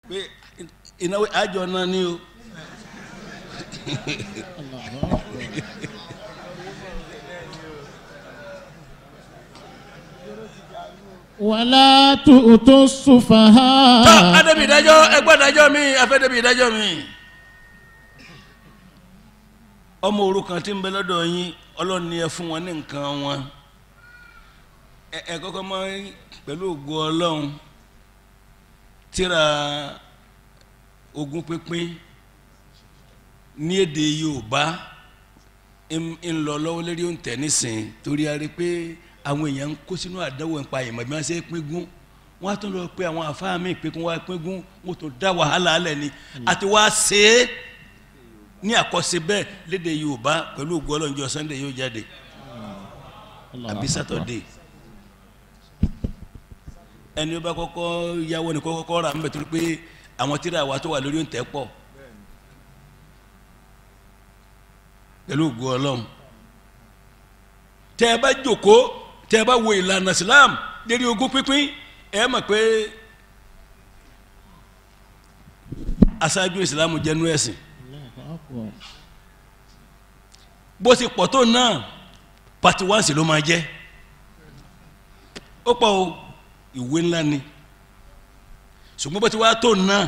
Pé ìnáwó àjọ náà ni o. Wàlá tu'tu sufaha. Tọ́ adébí ìdájọ́ ẹgbẹ́ ìdájọ́ mi afẹ́débí ìdájọ́ mi. Ọmọ òrukàn tí ń bẹ lọ́dọ̀ yín Ọlọ́run ni ẹ fún wọn ní nǹkan wọn. Ẹ kọ́kọ́ mọ́ pẹ̀lú ògo Ọlọ́run tíra ogún pínpín ní èdè Yorùbá ń lọ lọ́wọ́ lérí òǹtẹ̀ nísìn torí a rí pé àwọn èèyàn ń kó sínú àdánwò nípa ìmọ̀ bí wọ́n ṣe pín gún wọ́n á tún lọ pé àwọn àfáà mi pé kí wọ́n á pín gún wọ́n tún dá wàhálà alẹ́ ni àti wá ṣe é ní àkọsí bẹ́ẹ̀ lédè Yorùbá pẹ̀lú ògo Ọlọ́run jọ Sunday yóò jáde àbí Saturday ẹni ó bá kọ́kọ́ yáwó ni kọ́kọ́ rà ń bẹ̀ torí pé àwọn tíra wa tó wà lórí òǹtẹ̀ pọ̀ pẹ̀lú ògo Ọlọ́run tẹ́ ẹ bá jókòó tẹ́ ẹ bá wo ìlànà Islam lérí ogún pínpín ẹ mọ̀ pé aṣáájú Islam jẹ́nu ẹ̀sìn bó ti pọ̀ tó náà pati one sì ló máa jẹ́ ó pọ̀ o ìwé ńlá ni ṣùgbọ́n bó ti wá tó náà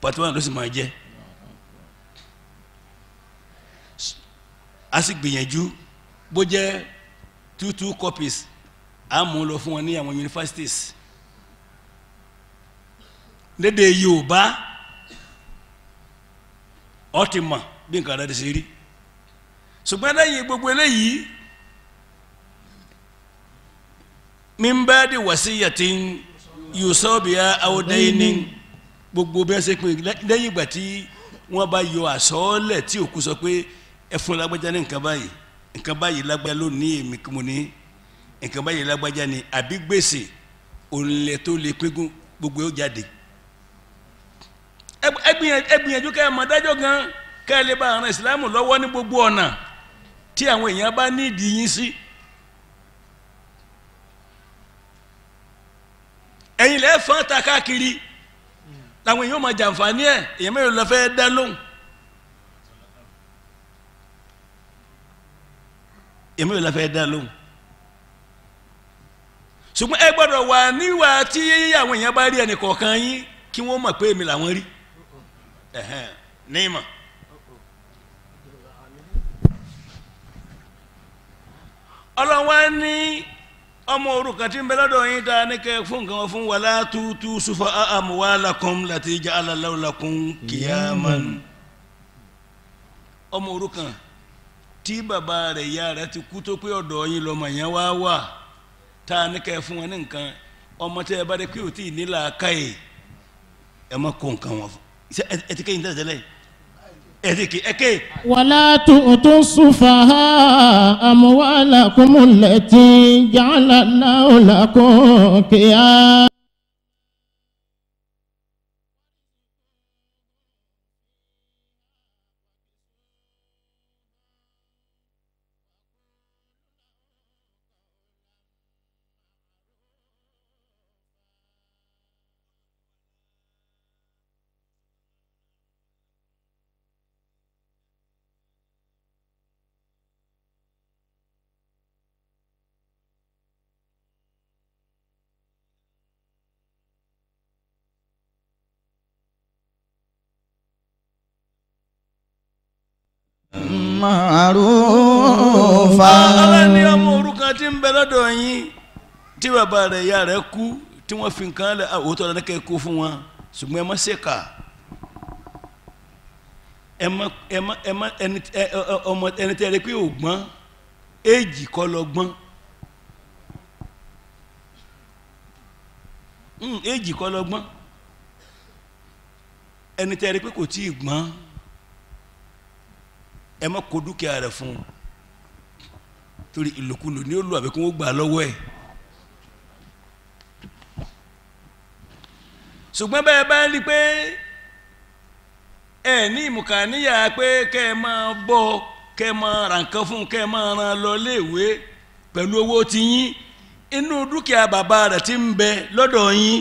pati one ló sì máa jẹ́ a sì gbìyànjú bó jẹ́ 2 copies a mú lọ fún wọn ní àwọn universities lédè Yorùbá ọ ti mọ̀ bí nǹkan rẹ̀ ti ṣe rí ṣùgbọ́n lẹ́yìn gbogbo eléyìí min ba'di wasiyatin yusa biha aw daynin gbogbo bí wọ́n ṣe pín lẹ́yìn ìgbà tí wọ́n bá yọ àsọọ́lẹ̀ tí òkú sọ pé ẹ fún lágbájá ní nǹkan báyìí nǹkan báyìí lágbájá lónìí èmi kí mo ní nǹkan báyìí lágbájá ni àbí gbèsè òǹlẹ̀ tó lè pínkún gbogbo yóò jáde. Ẹ gbìyànjú ká ẹ mọ̀ dájọ́ gan ká ẹ lè bá àwọn ìsìlámù lọ́wọ́ ní gbogbo ọ̀nà tí àwọn èèyàn bá nídìí yín sí. Ẹ̀yin lẹ́ fọ́n ta káàkiri làwọn èèyàn máa jàǹfààní ẹ̀ èèyàn mẹ́rin lọ fẹ́ dá lóhùn. Èmi ò la fẹ́ dá lóhùn ṣùgbọ́n ẹ gbọ́dọ̀ wà níwà tí àwọn èèyàn bá rí ẹnì kọ̀ọ̀kan yín kí wọ́n mọ̀ pé èmi làwọn rí ní ìmọ̀. Ọlọ́run wá ní ọmọ òrukàn tí ń bẹ lọ́dọ̀ yín tá a ní kẹ́ fún nǹkan fún wala tutu sufa'a amwalakum lati ja'ala Allahu lakum qiyaman. Ọmọ òrukàn tí bàbá rẹ̀ ìyá rẹ̀ ti kú tó pé ọ̀dọ̀ yín lọ́mọ yẹn wá wà tá a ní kẹ́ fún wọn ní nǹkan ọmọ tẹ́ ẹ bá dé pé ò tí ì ní làákàyè ẹ má kó nǹkan wọn fún ẹ ti kéyìn tẹ́lẹ̀ ẹ ti ké ẹ ké. wala tu'tu sufaha amwalakum allati ja'ala Allahu lakum qiyam. Màrúfà. Ọlọ́ni ọmọ òrukàn tí ń bẹ lọ́dọ̀ yín tí bàbá rẹ̀ ìyá rẹ̀ kú tí wọ́n fi nǹkan lẹ̀ òótọ́ lọ́dọ̀ kẹ́ kú fún wọn ṣùgbọ́n ẹ má ṣèkà ẹ má ẹ má ẹ má ẹni ẹ ọmọ ẹni tẹ́ ẹ rí pé ò gbọ́n éèjì kọ́ lọ gbọ́n éèjì kọ́ lọ gbọ́n ẹni tẹ́ ẹ rí pé kò tí ì gbọ́n ẹ má kó dúkìá rẹ̀ fún un torí ìlòkulò ni ó lò àbí kí wọ́n gbà lọ́wọ́ ẹ̀. Ṣùgbọ́n bẹ́ẹ̀ bá rí pé ẹ ní ìmùkàníyà pé kẹ́ ẹ máa bọ́ kẹ́ ẹ máa ra nǹkan fún un kẹ́ ẹ máa ran lọ léèwé pẹ̀lú owó tiyín inú dúkìá bàbá rẹ̀ ti ń bẹ lọ́dọ̀ yín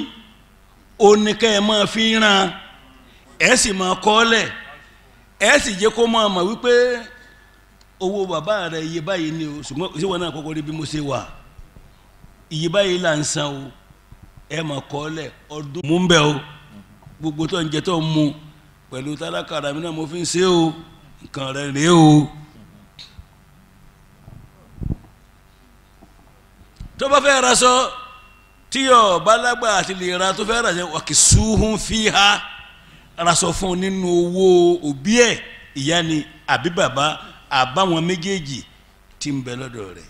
Ó ní kẹ́ ẹ máa fi ràn ẹ sì máa kọ́ lẹ̀ ẹ sì jẹ́ kó máa mọ̀ wípé owó bàbá rẹ̀ iye báyìí ni o, ṣùgbọ́n ṣé wọn náà kọ́kọ́ rí bí mo ṣe wà, iye báyìí là ń san o. Ẹ máa kọ́ lẹ̀ ọdún mú bẹ́ẹ̀ o, gbogbo tó ń jẹ tó ń mu pẹ̀lú tálákàrà mi náà mo fi ń ṣe o, nǹkan rẹ̀ rèé o. Tó bá fẹ́ ra sọ tí yọ balagbà àti lè ra tó fẹ́ ra ṣe wàkì suhun fi ha raṣọ fún un nínú owó òbí ẹ̀, ìyá ni àbí bàbá àbáwọn méjèèjì tí ń bẹ lọ́dọ̀ rẹ̀.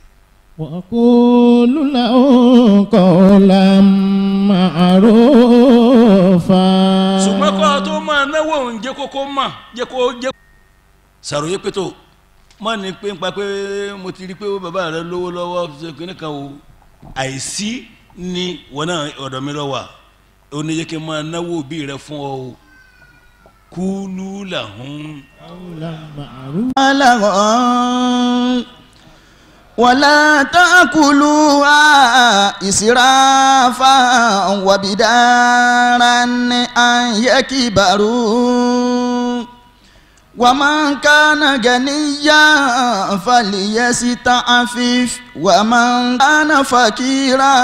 وقولوا له قولا معروفا. Ṣùgbọ́n kọ́ tó máa náwó òun jẹ́ kókó mà jẹ́ kó jẹ́. Ṣàròyé pé tó má ní pé nípa pé mo ti rí pé bàbá rẹ lówó lọ́wọ́ ṣe kínní kan o, àìsí ni wọn náà ọ̀dọ̀ mi lọ wà, ó ní yẹ kí n máa náwó òbí rẹ fún ọ o. Kúlú làhún. قولا معروفا. لهم ولا تأكلوها إسرافا وبدارا أن يكبروا ومن كان غنيا فليستعفف ومن كان فقيرا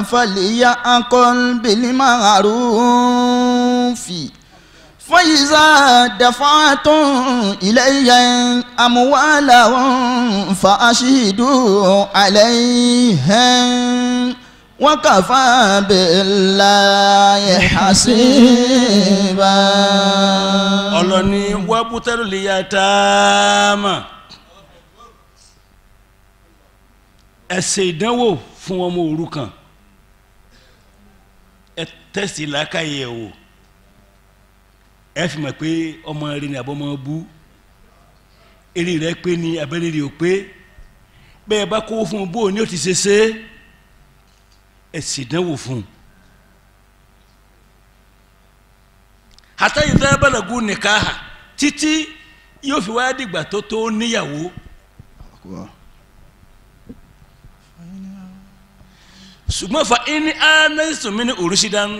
فليأكل بالمعروف فإذا دفعتم إليهم أموالهم فأشهدوا عليهم وكفى بالله حسيبا. Ọlọ́ni wábútẹ́rù lè yá táàmà, ẹ ṣe ìdánwò fún ọmọ òrukàn, ẹ tẹ̀sí làákàyè ẹ̀ wò, ẹ fi mọ̀ pé ọmọ rẹ ni àbọ̀mọ bú, eré rẹ pé ni abẹ́rẹ́ rẹ ò pé. Bẹ́ẹ̀ bá kó fún un bó o ní o ti ṣe ṣe, ẹ ṣe ìdánwò fún un. Hata idha balagu nikaha, títí yóò fi wá dìgbà tó tó níyàwó. Ṣùgbọ́n fa ẹni anásùnmí ní òrùsídán,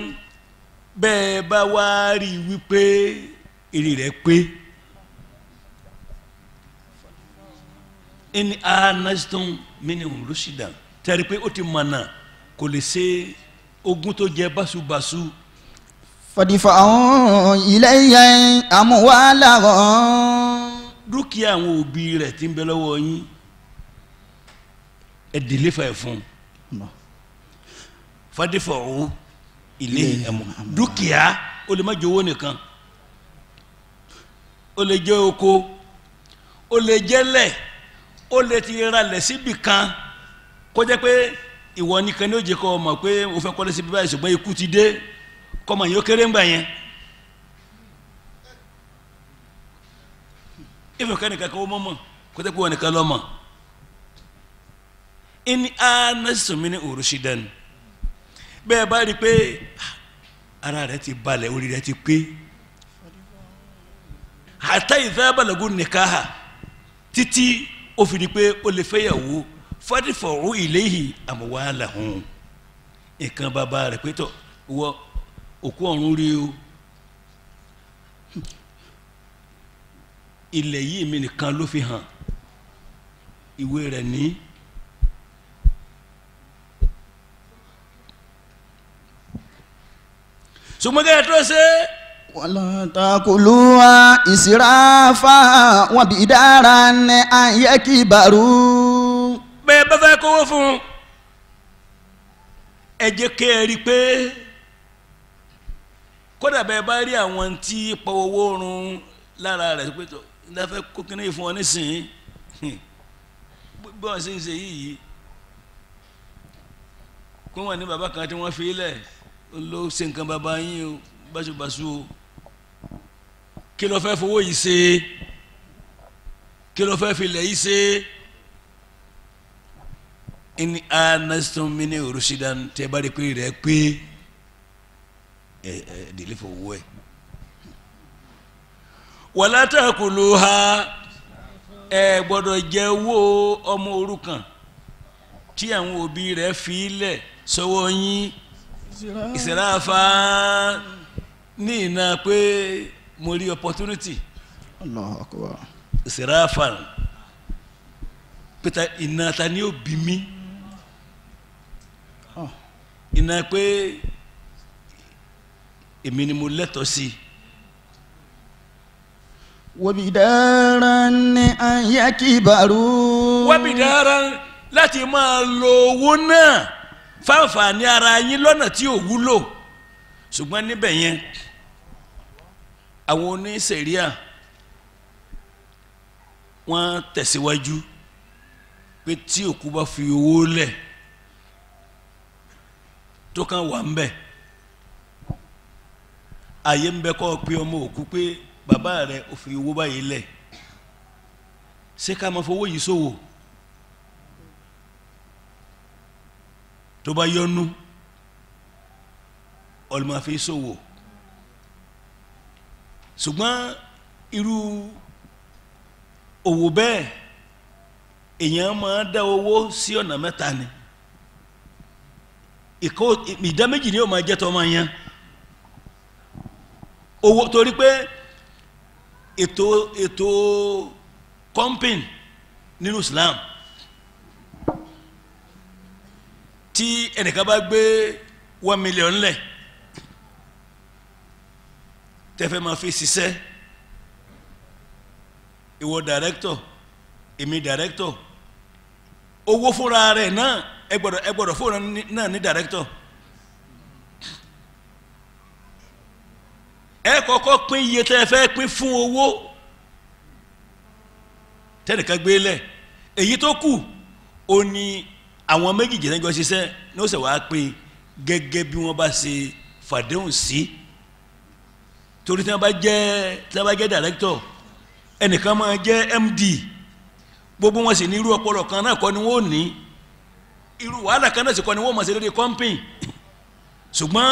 bẹ́ẹ̀ bá wá rí i wípé èrè rẹ̀ pé, ẹni anásùnmí ní òrùsídán tẹ́rí pé ó ti mọ̀nà, kò lè ṣe ogún tó jẹ báṣubàṣu. فادفعوا إليهم أموالهم. Dúkìá àwọn òbí rẹ̀ tí ń bẹ lọ́wọ́ yín, ẹ dìlífà ẹ̀ fún un. Fadifa'u ilayhim ẹ̀mọ́ dúkìá, ó lè má jẹ́ owó nìkan, ó lè jẹ́ oko, ó lè jẹ́lẹ̀, ó lè ti ralẹ̀ síbì kan, kó jẹ́ pé ìwọ nìkan ní ó jẹ́ kó o mọ̀ pé o fẹ́ kọ́lé síbi báyìí, ṣùgbọ́n ikú ti dé, kọ́mọ yìí ó kéré ń gbà yẹn. Ìfẹ́ nìkan kó mọ̀ mọ̀ kó jẹ́ pé wọn nìkan lọ́ mọ̀. Ẹni anásùnmí ní òrùsídẹ́nu, bẹ́ẹ̀ bá rí i pé ara rẹ̀ ti balẹ̀, orí rẹ̀ ti pé, hatta idha balagu nikaha, títí ó fi di pé ó lè fẹ́yàwó, fadfa'u ilayhi amwalahum, nǹkan bàbá rẹ̀ pé tọ̀ wọ òkú ọ̀run rí o, ilẹ̀ yìí mi nìkan ló fi hàn, ìwé rẹ̀ ní. Ṣùgbọ́n kí ẹ tó ṣe. ولا تأكلوها إسرافا وبدارا أن يكبروا. Bẹ́ẹ̀ bá fẹ́ kówó fún un, ẹ jẹ́ kí ẹ rí i pé kódà bẹ́ẹ̀ bá rí àwọn tí pa owó run lára rẹ̀ pé tó ní a fẹ́ kó kíní yìí fún ọ nísìnyí, bí wọ́n ṣe ń ṣe yìí, kó wọ́n ní bàbá kan tí wọ́n fi lẹ̀ ló ṣe nǹkan bàbá yín o báṣubàṣu o, kí ló fẹ́ fowó yìí ṣe, kí ló fẹ́ filẹ̀ yìí ṣe. Ẹni anasitɔn mi ní orusidan tẹ bá rí pé rẹ pé ẹ ẹ délé fowó ẹ. Wala takuluha, ẹ gbọ́dọ̀ jẹ owó ọmọ òrukàn tí àwọn òbí rẹ̀ fi lẹ̀ sọ́wọ́ yín. Ìsìráfà ní ìná pé mo rí opportunity. Allahu akbar. Ìsìráfà pété iná ta ni ó bí mi, iná pé èmi ni mo lẹ́tọ̀ọ́ sí. Wabidaran an yakibaru. Wabidaran láti máa lo owó náà fáǹfààní ara yín lọ́nà tí ò wúlò. Ṣùgbọ́n níbẹ̀ yẹn àwọn oníṣẹ̀ríà wọ́n tẹ̀síwájú pé tí òkú bá fi owó lẹ̀ tó kàn wà ń bẹ̀, àyè ń bẹ kọ́ pé ọmọ òkú pé bàbá rẹ̀ ò fi owó báyìí lẹ̀, ṣé ká máa fowó yìí ṣòwò? Tó bá yọnu ọlọ́mọ fi ṣòwò. Ṣùgbọ́n irú òwò bẹ́ẹ̀ èèyàn máa dá owó sí ọ̀nà mẹ́ta ni. Ìdá méjì ni yóò máa jẹ́ tó máa yan owó, torí pé ètò kọ́mpìn nínú Islam, tí ẹnìkan bá gbé 1 million lẹ̀ tẹ́fẹ́ máa fi ṣiṣẹ́, ìwọ director, èmi director, owó fúnra rẹ̀ náà ẹ gbọ́dọ̀ fúnra náà ní director. Ẹ kọ́kọ́ pín iye tẹ́ ẹ fẹ́ pín fún owó tẹ́nìkan gbé lẹ̀, èyí tó kù ó ní àwọn méjì jẹ́nẹ́jọ́ ṣiṣẹ́ ní ó sì wá pín gẹ́gẹ́ bí wọ́n bá ṣe fàdéhùn sí. Torí tí wọ́n bá jẹ́ director, ẹnìkan máa jẹ́ MD, gbogbo wọn sì ní irú ọpọlọ kan náà kọ́ ni wọ́n ò ní, irú wàhálà kan náà sì kọ́ ni wọ́n máa ṣe lórí kọ́ńpìn. Ṣùgbọ́n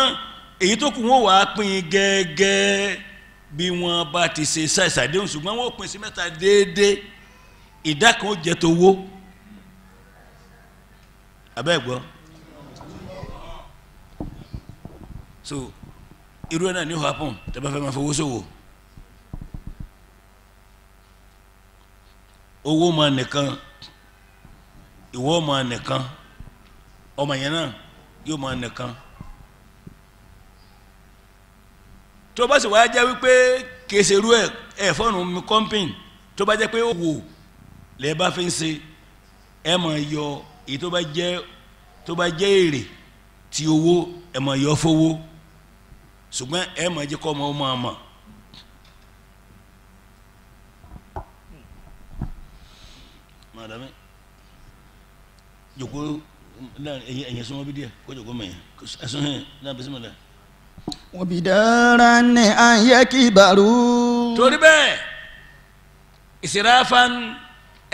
èyí tó kù wọ́n wàá pín gẹ́gẹ́ bí wọ́n bá ti ṣe ṣàìṣàdéhùn, ṣùgbọ́n wọ́n pín sí mẹ́ta déédéé, ìdá kan ó jẹ́ tówó. Abẹ́ gbọ́. So irú ẹ̀ náà ní happen tẹ́ bá fẹ́ máa fowó ṣòwò. Owó máa nìkan, ìwọ máa nìkan, ọmọ yẹn náà yóò máa nìkan. Tó bá sì wá jẹ́ wípé kèsèrú ẹ̀ fọ́ọ̀nù mi kọ́mpìn, tó bá jẹ́ pé òwò lẹ́ bá fi ń ṣe, ẹ máa yọ èyí tó bá jẹ́ èrè tí owó ẹ máa yọ fowó, ṣùgbọ́n ẹ máa jẹ́ kọ́ ọmọ ọmọ àmọ́. Madame joko ẹ̀yẹ sọmọ bí díẹ̀ kó joko mẹ́yẹ ẹ̀sùn hẹ́n náà bẹ́sẹ̀ mọ́lẹ̀. Wabidaran an yakibaru. Torí bẹ́ẹ̀ ìsìráfan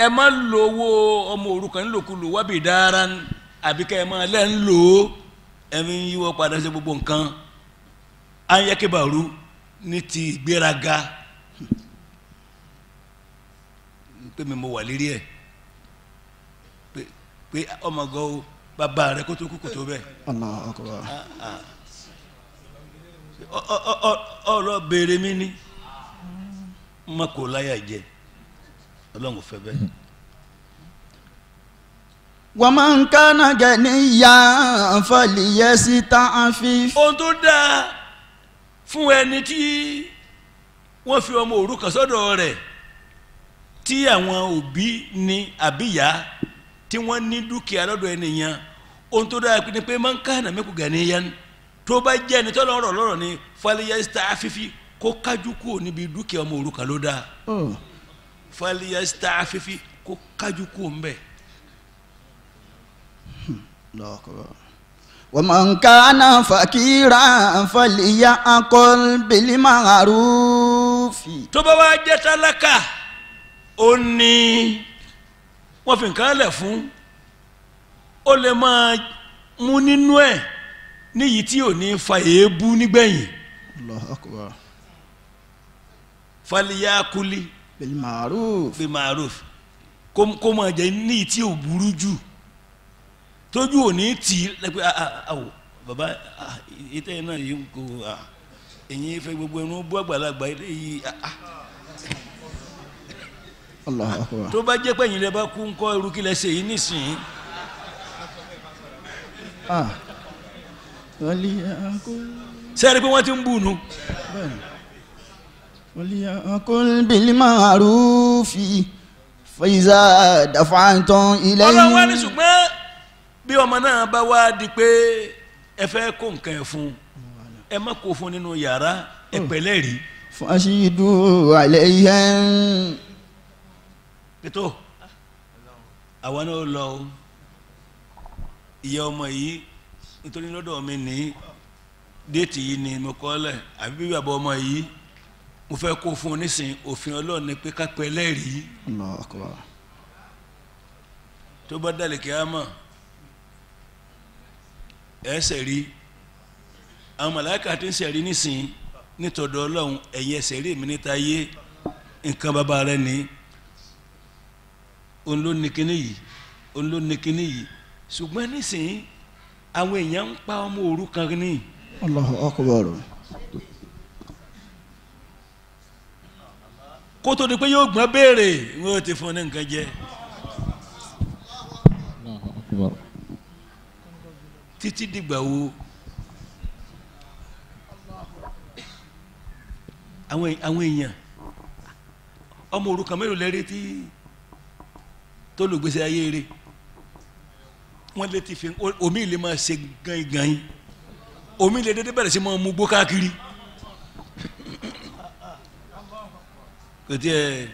ẹ má lo owó ọmọ òrukàn ńlòkulò, wabidaran àbí kẹ́ ẹ má lẹ́ ń lò ó, ẹ fi ń yíwọ́ padà sí gbogbo nǹkan. An yakibaru ní ti ìgbéraga pé mi mo wà lérí ẹ̀ pé ọmọ gan o bàbá rẹ kó tó kú kò tó bẹ́ẹ̀. Allahu akbar. Ọ̀rọ̀ béèrè mi ni má kó láyà jẹ, Ọlọ́run kò fẹ́ bẹ́ẹ̀. Wa man kana ganiyyan falyasta'fif. Ohun tó dáa fún ẹni tí wọ́n fi ọmọ òrukàn sọ́dọ̀ rẹ̀, tí àwọn òbí ní àbíyá tí wọ́n ní dúkìá lọ́dọ̀ ẹnìyàn, ohun tó dáa ni pé man kana minkum ganiyyan, tó bá jẹ́ ẹni tó lọ́rọ̀ lọ́rọ̀ ni falyasta'fifi, kó kájú kúrò níbi dúkìá ọmọ òrukàn ló dáa. Falyasta'fifi, kó kájú kúrò ńbẹ̀. Wa man kana faqiran falya'kul bil ma'rufi. Tó bá wá jẹ́ tálákà, ó ní wọ́n fi nǹkan lẹ̀ fún, ó lè máa mú nínú ẹ̀ níyì tí ò ní fa èébú nígbẹ̀yìn. Allahu akbar. Falyakuli bil ma'ruf. Bil ma'ruf, kó máa jẹ níyì tí ò burú jù, tójú ò ní tì í lẹ́pẹ́ àwọ̀ bàbá ìtẹ́ náà yìí kò èyí fẹ́ gbogbo ẹnu bú àgbàlagbà yìí. Tó bá jẹ́ pé ẹ̀yin lẹ bá kú ńkọ́ irú kí lẹ ṣe yìí nísìnyí. Sẹ́ẹ̀rì pé wọ́n ti ń bù nù. Waliyakul bil ma'rufi fa iza dafa'tum ilayhi. Ọlọ́run wá ní ṣùgbọ́n bí ọmọ náà bá wá di pé ẹ fẹ́ kó nǹkan ẹ̀ fún ẹ má kó fún nínú yàrá ẹ pẹ̀lẹ́ rí. Fashidu alayhim. Pétó àwa náà lọ o ìyá ọmọ yìí nítorí lọ́dọ̀ mi ní déètì yìí ni mo kọ́ lẹ̀ àbí bí bàbá ọmọ yìí mo fẹ́ kó fún un nísìnyí òfin Ọlọ́run ni pé ká pẹ́ lẹ́rìí. Allahu akbar. Tó bá dàlẹ̀ kí á mọ̀ ẹ sẹ̀rí àwọn màláíkà tí ń sẹ̀rí nísìnyí nítọ̀dọ̀ Ọlọ́run ẹ̀yìn ẹsẹ̀ rí mi níta yé nǹkan bàbá rẹ ní òun ló ní kíní yìí òun ló ní kíní yìí ṣùgbọ́n nísìnyí àwọn èèyàn ń pa ọmọ òrukàn ní. Allahu akbar. Kó tó di pé yóò gbọ́n béèrè wọ́n ti fún un ní nǹkan jẹ. Allahu akbar. Títí dìgbà wo àwọn èèyàn ọmọ òrukàn mélòó lẹ́rí tí tó lò gbèsè ayé rẹ̀ wọ́n lè ti fi omi lè máa ṣe gan-an omi lè dédé bẹ̀rẹ̀ sí máa mú gbó káàkiri kò tiẹ̀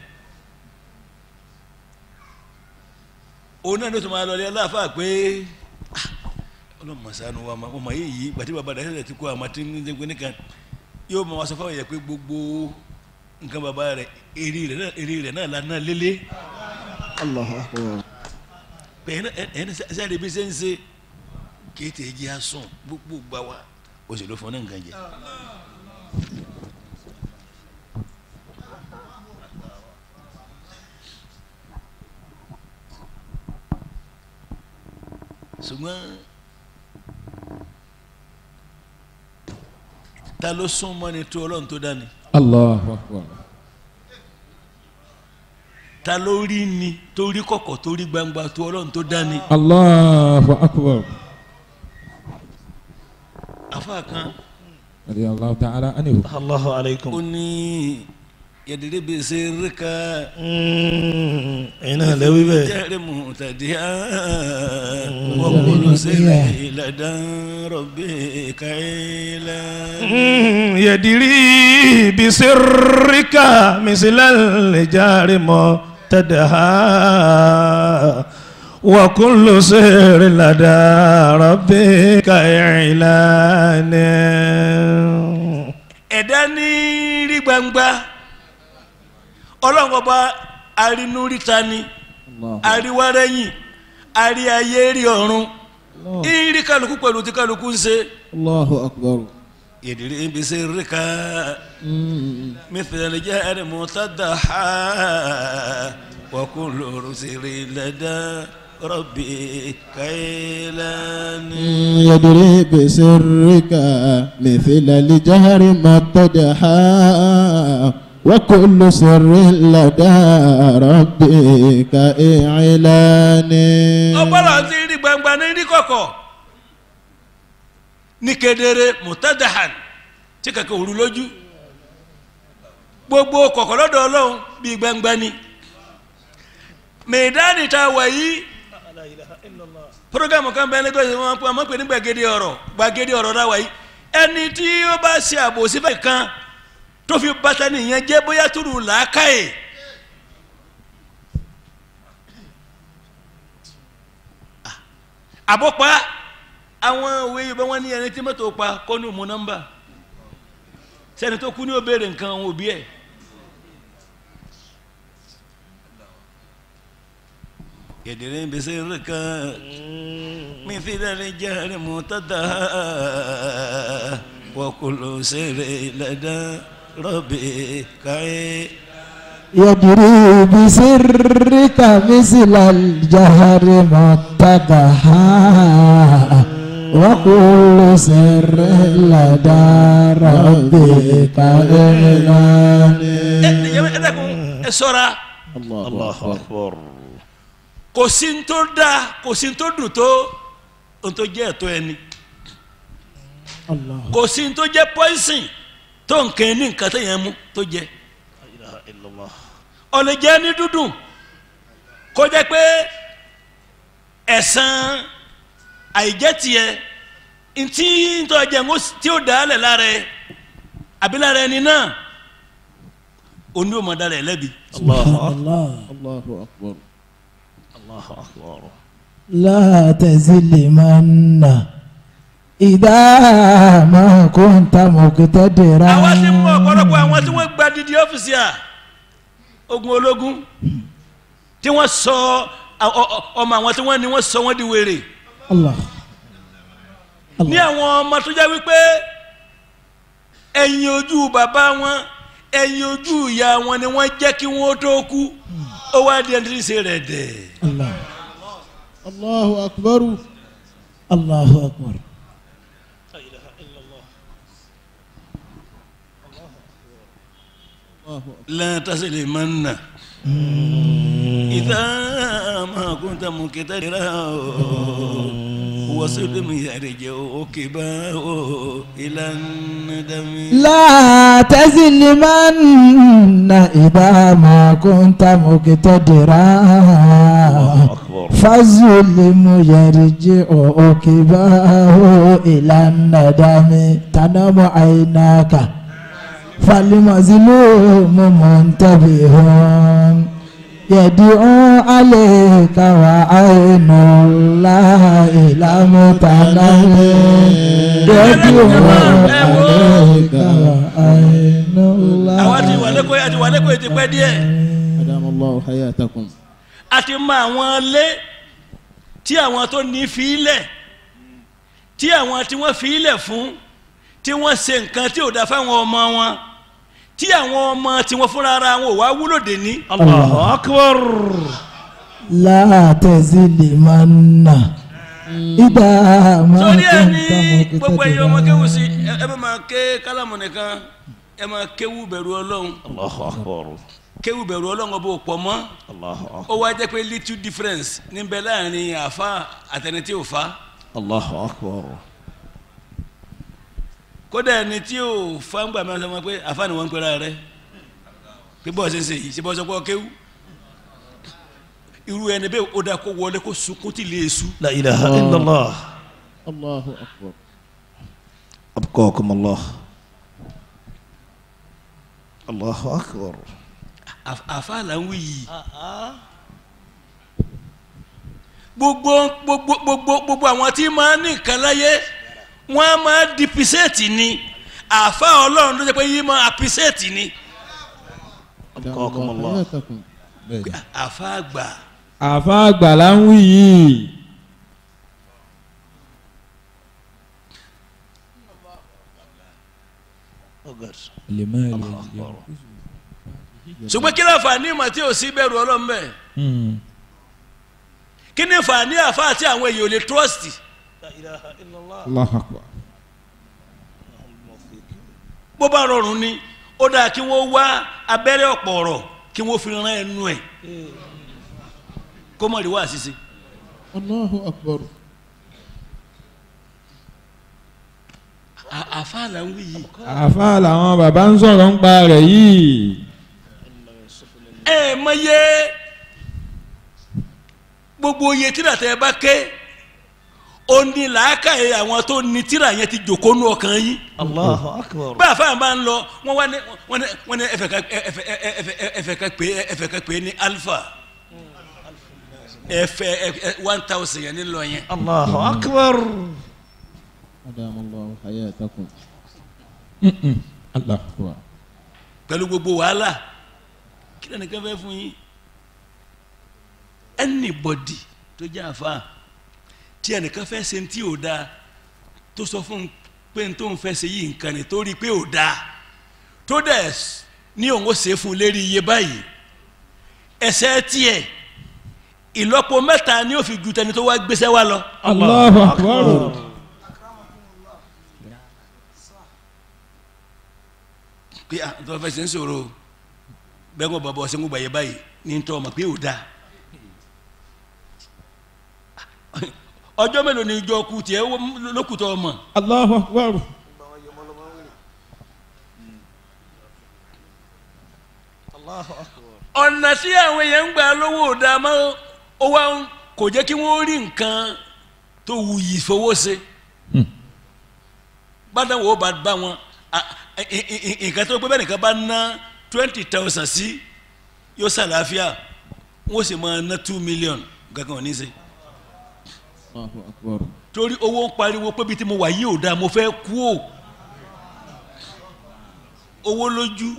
òun náà ló tún máa lọ ilé aláàfáà pé ọlọ́mọ sànù wa ọmọ yìí gbàtí bàbá rẹ̀ ṣẹ̀ṣẹ̀ ti kó àmọ́ tí ń gbé nìkan yóò máa wá sọ fáwọn yẹn pé gbogbo nǹkan bàbá rẹ̀ eré rẹ̀ náà lánàá lélẹ̀. Allahu akbar. Ẹ̀yin sẹ́yìn bí ṣe ń ṣe kéèté jẹ́ àsùn gbogbo gbà wá o sì ló fún ní nǹkan jẹ. Ṣùgbọ́n ta ló sún mọ́ni tó Ọlọ́run tó dání. Allahu akbar. Ta ló rí ni tó rí kọ̀kọ̀ tó rí gbangba tó Ọlọ́run tó dání. Allahu akbar. Afa kan. Radiyallahu ta'ala anhu. Allahu alaykum. Ó ní yadiri bi sirrika. Ẹ̀yin náà lẹ́wí bẹ́ẹ̀. Jẹ́rìí mu tàdí wa kullu sirri lada rabbika ila. Yadiri bi sirrika mislal jari mutadaha wa kullu sirri lada rabbika i'lan. Ẹ̀dá ní rí gbangba Ọlọ́run ọba arínúríta ni àríwárẹ́yìn àrí ayé rí ọ̀run ìrí kálukú pẹ̀lú tí kálukú ń ṣe. Allahu akbar. Yadiri bi sirrika mithlal jahri mutadaha wa kullu sirri lada rabbika i'lan. Yadiri bi sirrika mithlal jahri mutadaha. وكل سر لدى ربك إعلان. Ọ̀pọ̀lọpọ̀ àti rí gbangba ní rí kọ̀kọ̀ ní kedere mutadahan tí kàkẹ́ òru lójú gbogbo kọ̀kọ̀ lọ́dọ̀ Ọlọ́run bíi gbangba ni mẹ̀dánì tá a wà yìí programu kan bẹ́ẹ̀ lẹ́gbẹ̀ẹ́ wọn pé wọ́n pè ní gbàgede ọ̀rọ̀ gbàgede ọ̀rọ̀ tá a wà yìí ẹni tí ó bá ṣe àbòsí fẹ́ kan tó fi bàtà nìyẹn jẹ́ bóyá túrú làákàyè. Àbọ̀pá àwọn òwe Yorùbá wọn ní ẹni tí mọ́tò pa kọ́ ní òmù nọ́mbà sẹ́ni tó kú ní ó béèrè nǹkan àwọn òbí ẹ̀. Yadiri bi sirrika mithlal jahri mutadaha wa kullu sirri lada rabbika. يدري بسرك مثل الجهر متضحا وكل سر لدى ربك إعلان. Ẹ dákun, ẹ ṣọ́ra. الله أكبر. Kò sí ní tó dáa, kò sí ní tó dùn tó ohun tó jẹ́ ẹ̀tọ́ ẹni. الله. Kò sí ní tó jẹ́ poison tó nǹkan ní nǹkan tó yẹn mú tó jẹ. لا إله إلا الله. Ó lè jẹ́ ní dúdùn kó jẹ́ pé ẹ̀san àìjẹ́ tiẹ̀ ntí ntọ́ jẹ́ ń tí ó dà á lẹ̀ lára ẹ àbí lára ẹni náà oní ò mọ̀ dára ẹ lẹ́bi. الله الله. الله أكبر. الله أكبر. لا تزلمن إذا ما كنت مقتدرا. Àwa ti mọ ọ̀pọ̀lọpọ̀ àwọn tí wọ́n gba didi ọ́fíìsì à ogun ológun tí wọ́n sọ ọmọ àwọn tí wọ́n ní wọ́n sọ wọ́n di wèrè. الله. Ní àwọn ọmọ tó jẹ́ wípé ẹ̀yìn ojú bàbá wọn, ẹ̀yìn ojú ìyá wọn ni wọ́n jẹ́ kí wọ́n tó kú, ó wá di ẹni tí ń ṣe rẹ̀ dẹ̀. الله. الله أكبر. الله أكبر. لا إله إلا الله. الله أكبر. لا تسلمن إذا ما كنت مقتدرا وصدم يرجع كباه إلى الندم. لا تزلمن إذا ما كنت مقتدرا. الله أكبر. فالظلم يرجع عقباه إلى الندم. تنام عيناك فالمظلوم منتبه يدعو عليك وعين الله لم تنم. يدعو عليك وعين الله. Àwa ti wà lẹ́kọ̀ọ́, àti wà lẹ́kọ̀ọ́ ti pẹ́ díẹ̀. أدام الله حياتكم. A ti mọ àwọn ilé tí àwọn tó ní fi ilẹ̀, tí àwọn tí wọ́n fi ilẹ̀ fún, tí wọ́n ṣe nǹkan tí ò dáa fáwọn ọmọ wọn, tí àwọn ọmọ tí wọ́n fúnra ara wọn ò wá wúlò dé ní. الله أكبر. لا تزلمن إذا ما Sórí ẹ ní كنت gbogbo ẹ̀yin ọmọ kéwù sí مقتدرا. ẹ bá máa ké kálámù nìkan, ẹ máa kéwù bẹ̀rù Ọlọ́run. الله أكبر. Kéwù bẹ̀rù Ọlọ́run ọba ò pọ̀ mọ́. الله Ó أكبر. wá jẹ́ pé little difference níbẹ̀ láàrin àfa àtẹni tí ò fa. الله أكبر. Kódà ẹni tí ò fa ń gbà mí sọ pé àfa ni wọ́n ń pera rẹ̀ pé bọ́ọ̀ ṣe ń ṣe yìí ṣe bọ́ọ̀ sọ pé ọ kéwù. Irú ẹni bẹ́ẹ̀ ó dáa kó wọlé kó sunkún tí lè su. لا إله إلا الله. الله أكبر. أبقاكم الله. الله أكبر. Àfa là ń wí yìí. Gbogbo gbogbo gbogbo gbogbo àwọn tí máa ní nǹkan láyé wọ́n á máa dìpísẹ́ẹ̀tì ni, àfa Ọlọ́run ló jẹ́ pé yìí máa àpísẹ́ẹ̀tì ni. أدام أبقاكم الله الله. حياتكم. Àfa àgbà. Àfa àgbà là ń wí yìí. Oh God. Lè má lè. الله أكبر. Ṣùgbọ́n kí láǹfààní ìmọ̀ tí ò sí bẹ̀rù Ọlọ́run bẹ́ẹ̀? Kí ni fàání àfa àti àwọn èèyàn ò lè trust? لا إله إلا الله. Allahu Akbar. Bó bá rọrùn ni ó dáa kí wọ́n wá abẹ́rẹ́ ọ̀pọ̀ ọ̀rọ̀ kí wọ́n fi rán ẹnu ẹ̀ kó mọ̀ rí wá àṣìṣe. الله أكبر. Àfa là ń wí yìí. Àfa làwọn bàbá ń sọ̀rọ̀ ń pa rẹ̀ yìí. Ẹ mọ iye gbogbo iye tíra tẹ ẹ bá ké, ó ní làákàyè àwọn tó ní tíra yẹn ti jòkó nú ọkàn yín. الله أكبر. Bá a fáwọn bá ń lọ wọ́n wá ní wọ́n ní wọ́n ní ẹfẹ̀ ká ẹfẹ̀ ẹfẹ̀ ẹfẹ̀ ká pé ẹfẹ̀ ká pé ní alpha ẹfẹ̀ ẹ 1000 yẹn ní lọ yẹn. الله أكبر. أدام الله حياتكم. Allahu Akbar. Pẹ̀lú gbogbo wàhálà kí lóò nìkan fẹ́ fún yín, anybody tó jẹ́ àfa tí ẹnìkan fẹ́ ṣe tí ò dáa tó sọ fún un pé n tó ń fẹ́ ṣe yìí nǹkan ni tó rí i pé ò dáa tó dẹ̀ ní òun ó ṣe fún un lérí iye báyìí, ẹsẹ̀ tiẹ̀ ìlọ́po mẹ́ta ni ó fi ju tẹni tó wá gbéṣẹ́ wá lọ. Allahu Akbar. Pé à tó fẹ́ ṣe ń sọ̀rọ̀ bẹ́ẹ̀ kọ́ bàbá ọ̀sẹ̀ ń gbàyè báyìí ní tọ́ ọmọ pé ò dáa. Ọjọ́ mélòó ni ìjọ kù tiẹ̀ lókùtọ̀ ọmọ. Allahu Akbar. Ọ̀nà tí àwọn èèyàn ń gbà lówó ò dáa mọ́ ó wá kò jẹ́ kí wọ́n rí nǹkan tó wuyì fowó ṣe. Bàdàn wo bá bá wọn nǹkan tó gbé bẹ́ẹ̀ nìkan bá ná 20,000 sí yóò ṣàlàáfíà wọ́n sì máa ná 2 million kankan ò ní ṣe. Torí owó ń pariwo pé bí tí mo wà yìí ò dáa mo fẹ́ kú o. Owó lójú,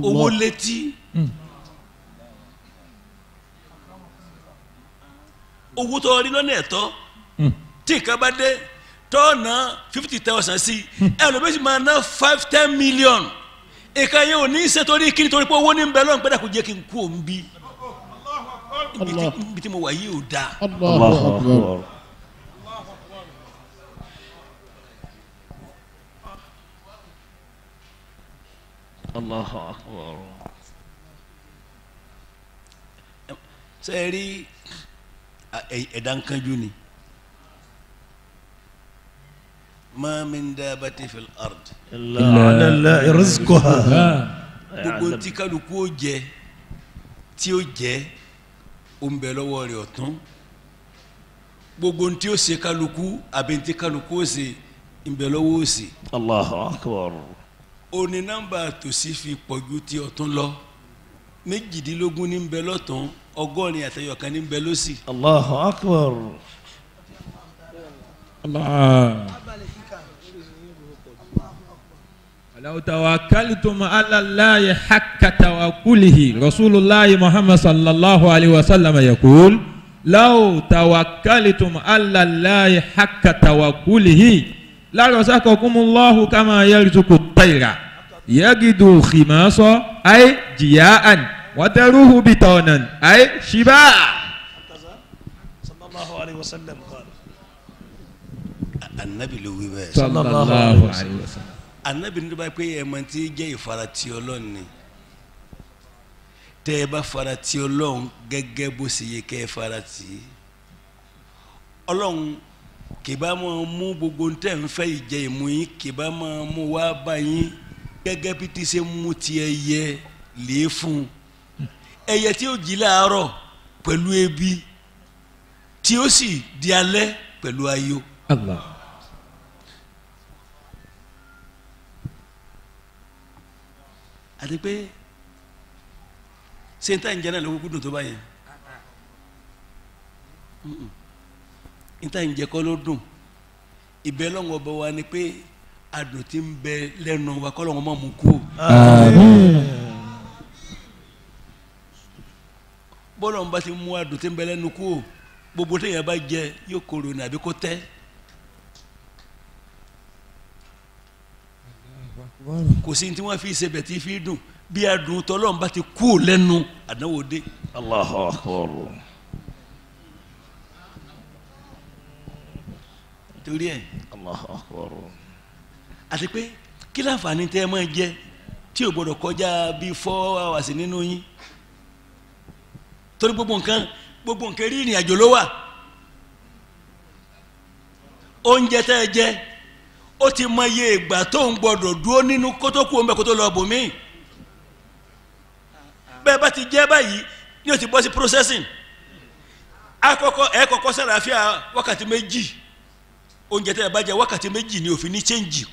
owó létí, owó tó rí lọ́nà ẹ̀tọ́ tí nǹkan bá dé tọ́ọ̀nà 50,000 sí ẹlòmíì sì máa ná 5-10 million ìka yẹn ò ní í ṣe torí kí ni torí pé owó ní bẹ lọ́nà gbẹ́dà kò jẹ́ kí n kú òun bí ibi tí mo wà yìí ò dáa. Allahu Akbar. Allahu Akbar. Ṣé ẹ rí ẹ̀dá nkanjú ni. Ma min dabati fil ard. Illa ala Allahi rizquha. Gbogbo tí kálukú ó jẹ tí ó jẹ ó ń bẹ lọ́wọ́ rẹ̀ ọ̀tún. Gbogbo tí ó ṣe kálukú àbí tí kálukú ó ṣe ń bẹ lọ́wọ́ òsì. Allahu Akbar. Ó ní nọ́mbà tòsí fi pọ̀jù tí ọ̀tún lọ. 18 ní ń bẹ lọ́tún, 80 àtẹyọ̀kan ní ń bẹ lósì. Allahu Akbar. Allah. لو توكلتم على الله حق توكله رسول الله محمد صلى الله عليه وسلم يقول لو توكلتم على الله حق توكله لرزقكم الله كما يرزق الطير يجد خماصا أي جياء وتروه بطانا أي شباع. صلى الله عليه وسلم قال النبي لو صلى الله عليه وسلم Anabi ní bá pé ẹ mọ tí jẹ́ ìfaratì Ọlọ́run ni tẹ́ ẹ bá faratì Ọlọ́run gẹ́gẹ́ bó ṣe yẹ kẹ́ ẹ faratì Ọlọ́run kì bá máa mú gbogbo tẹ́ ń fẹ́ ìjẹ ìmú yín kì bá máa mú wá bá yín gẹ́gẹ́ bí tí ṣe mú ti ẹyẹ lè fún ẹyẹ tí ó jí láàárọ̀ pẹ̀lú ebi tí ó sì di alẹ́ pẹ̀lú ayọ̀. Allah. Àti pé ṣé n ta ń jẹ náà ló kúkú dùn tó báyẹn n ta ń jẹ kọ́ ló dùn ìbẹ́ lọ́wọ́ bọ̀ wá ni pé adùn ti ń bẹ lẹ́nu wa kọ́ lọ́wọ́ mọ̀ mú kú. Àmín. Bọ́lọ̀ ń bá ti mú adùn ti ń bẹ lẹ́nu kú gbogbo téèyàn bá jẹ yóò korò ní àbí kó tẹ́. Kò sí tí wọ́n fi ṣe bẹ̀ tí fi dùn bí adùn tọ́lọ́run bá ti kú lẹ́nu àdánwò dé. Allahu Akbar. Torí ẹ̀. Allahu Akbar. Àti pé kí láǹfààní tẹ́ ẹ máa jẹ tí ò gbọdọ̀ kọjá bíi 4 hours nínú yín torí gbogbo nǹkan rí ìrìn àjò ló wà. Oúnjẹ tẹ́ ẹ jẹ ó ti mọ iye ìgbà tó ń gbọdọ̀ dúró nínú kótó kú omi kótó lọ bòmí bẹ́ẹ̀ bá ti jẹ́ báyìí ní o ti bọ́ sí processing akọkọ ẹ kọ́kọ́ sàlàáfíà wákàtí 2 oúnjẹ tẹ́ ẹ bá jẹ wákàtí 2 ni òfin ní change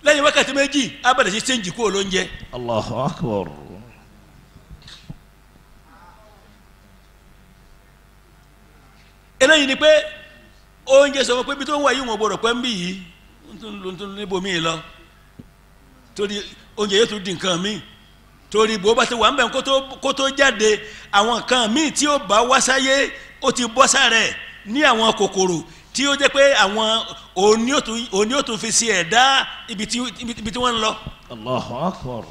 lẹ́yìn wákàtí 2 á bẹ̀rẹ̀ sí change kúrò lóúnjẹ. Allahu Akbar. Eléyìí ni pé oúnjẹ sọ fún pé ibi tó ń wà yìí wọn gbọdọ̀ pẹ́ ń bì yìí ntun níbomi lọ torí oúnjẹ yóò tún di nǹkan mi torí bó bá ti wà ń bẹ̀ kó tó jáde àwọn nǹkan míì tí ó bá wá sáyé ó ti bọ́ sára ẹ̀ ní àwọn kòkòrò tí ó jẹ́ pé àwọn òní ó tún fi ṣe ẹ̀dá ibi tí wọ́n ń lọ. Allahu Akbar.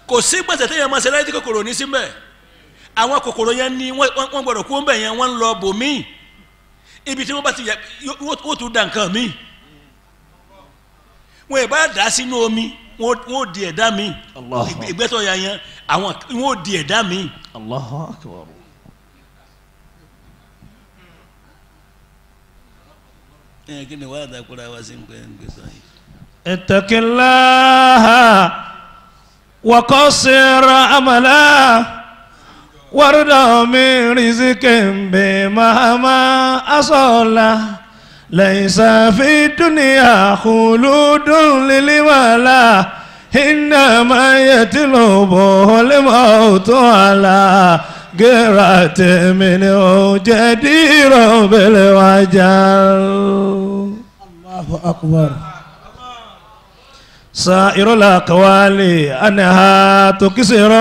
Kò sí gbèsè téèyàn máa ṣe láyé tí kòkòrò ní síbẹ̀ àwọn kòkòrò yẹn ni wọ́n gbọ́dọ̀ kú ńbẹ̀ yẹn wọ́n ń lọ bòmíì Ibi tí wọ́n bá ti yà wọ́n tún da nǹkan mi. Wọ́n ì bá dà sínú omi wọ́n ò di ẹ̀dá mi. Ìgbẹ́tọ̀ ya yẹn àwọn wọ́n ò di ẹ̀dá mi. Allahu akbar. Ẹ kí ni wàá dàkúrà wá sí nǹkan ẹ̀ ń gbèsè yìí. Ittaqillaha wa qassir amala warda min rizqin bima asala laysa fi dunya khuludun lil wala innama yatlubuhu al-mawtu ala gíràtì minhu jadirun bil wajal. Allahu akbar. سائر الأقوال أنها تكسر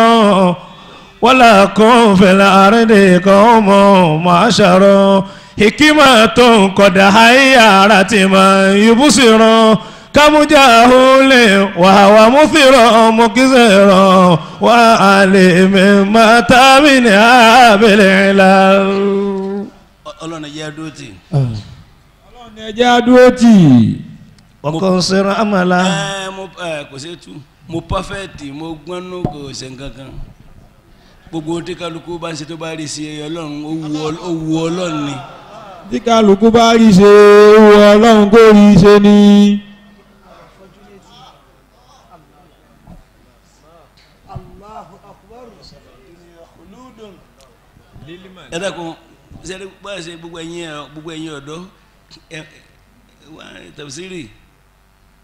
ولكم في الأرض قوم معشر حكمة قد حيرت من يبصر كم جاهل وهو مثير مكسر وعليم مات منها بالعلل. Ọlọ́run ẹ jẹ́ á dúró tì. Ọlọ́run ẹ jẹ́ á dúró tì. وقصر عملا. Mo kò sí tu mo pàfẹ́ẹ̀tì mo gbọ́nú kò ṣe nǹkankan gbogbo tí kálukú bá ń ṣe tó bá rí sí Ọlọ́run ó wu Ọlọ́run ni. Tí kálukú bá rí ṣe ó wu Ọlọ́run kó rí ṣe ni. Ẹ dákun ṣe bá ṣe gbogbo ẹ̀yin ọ̀dọ́ tafsiri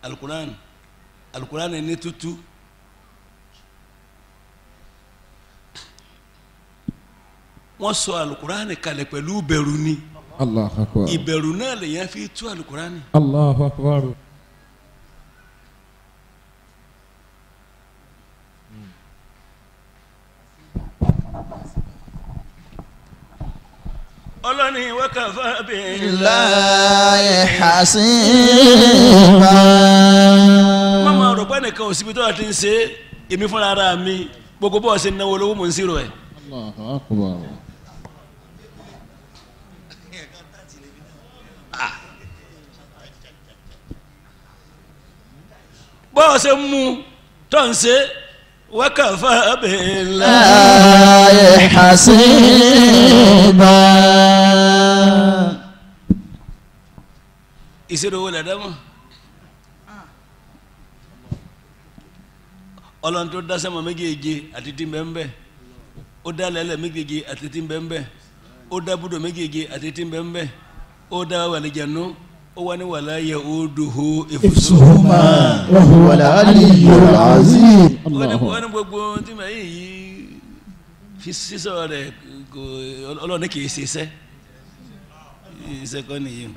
alukuran alukuran ní tútù wọ́n sọ alukuran kalẹ̀ pẹ̀lú ìbẹ̀rù ni. Allahu akbar. Ìbẹ̀rù náà lèyàn fi tú alukuran. Allahu akbar. Ọlọ́ni wakafa billahi hasiba. Mama rò pé nìkan ò síbi tó wà ti ń ṣe èmi fúnra ara mi gbogbo bọ́ọ̀ ṣe náwó lówó mò ń sírò ẹ̀. Allahu akbar. Bọ́ọ̀ ṣe mú tó ń ṣe wakafa billahi hasiba. Ìṣirò wo lẹ́dá mọ̀? Ọlọ́run tó dá sánmà méjèèje àti tí ń bẹ ń bẹ, ó dá lẹ́lẹ̀ méjèèje àti tí ń bẹ ń bẹ, ó dá búdò méjèèje àti tí ń bẹ ń bẹ, ó dá wàlìjànú, ó wà ní wàlá yẹ ó dòhó ìfúsùnmá. Wa huwa al-aliyyul azim. Wọ́n ní gbogbo tí màá yìí fi sísọ rẹ̀ kò Ọlọ́run ní kì í ṣe iṣẹ́ iṣẹ́ kọ́ nìyí.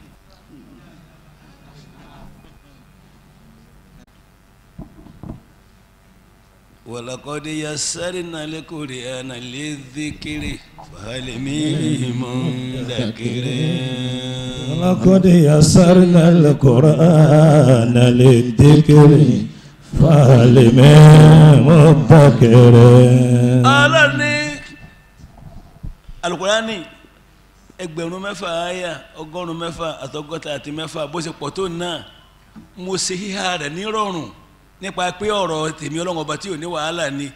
ولقد يسرنا القرآن للذكر فهل من مدكر. ولقد يسرنا القرآن للذكر فهل من مدكر. Ọlọ́ni alukurani 6,000 àyà 666 bó ṣe pọ̀ tó náà mo ṣe híhá rẹ̀ nírọ̀rùn nípa pé ọ̀rọ̀ tèmi Ọlọ́run ọba tí ò ní wàhálà ni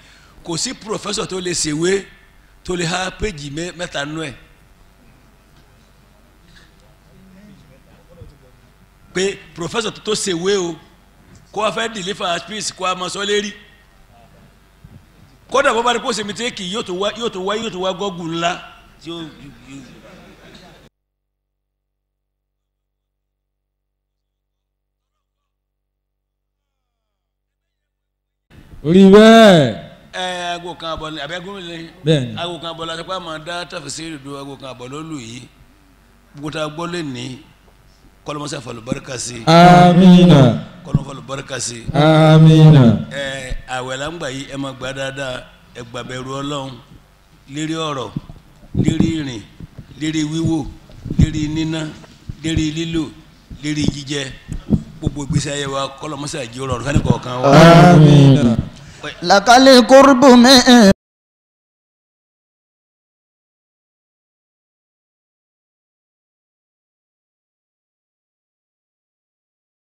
kò sí pòfẹ́sọ̀ tó lè ṣèwé tó lè há péjì 3 nú ẹ̀ pé pòfẹ́sọ̀ tó ṣèwé o kó wá fẹ́ dìlífà speech kó wá máa sọ lérí kódà bó bá rí kó ṣe mistake yóò tó wá gọ́gùn ńlá tí ó. Orí bẹ́ẹ̀. Ẹ aago kan àbọ̀ ni àbí aago mélòó ni. Bẹ́ẹ̀ni. Aago kan àbọ̀ la sọ pé a máa dá tafsiri dúró aago kan àbọ̀ lólu yìí gbogbo tá a gbọ́ lé ní kọlọmọsá falùbáríkà sí. Amina. Kọlọmọsá falùbáríkà sí. Amina. Ẹ àwẹ̀ la ń gbà yìí ẹ máa gbà dáadáa ẹ gbà bẹ̀rù Ọlọ́run lérí ọ̀rọ̀ lérí ìrìn lérí wíwò lérí níná lérí lílò lérí jíjẹ gbogbo ìgbésí ayé wa kọlọmọsá jẹ́ rọrùn fẹ́ni kọ̀ọ̀kan wa. Amina. Lakal qurbu min.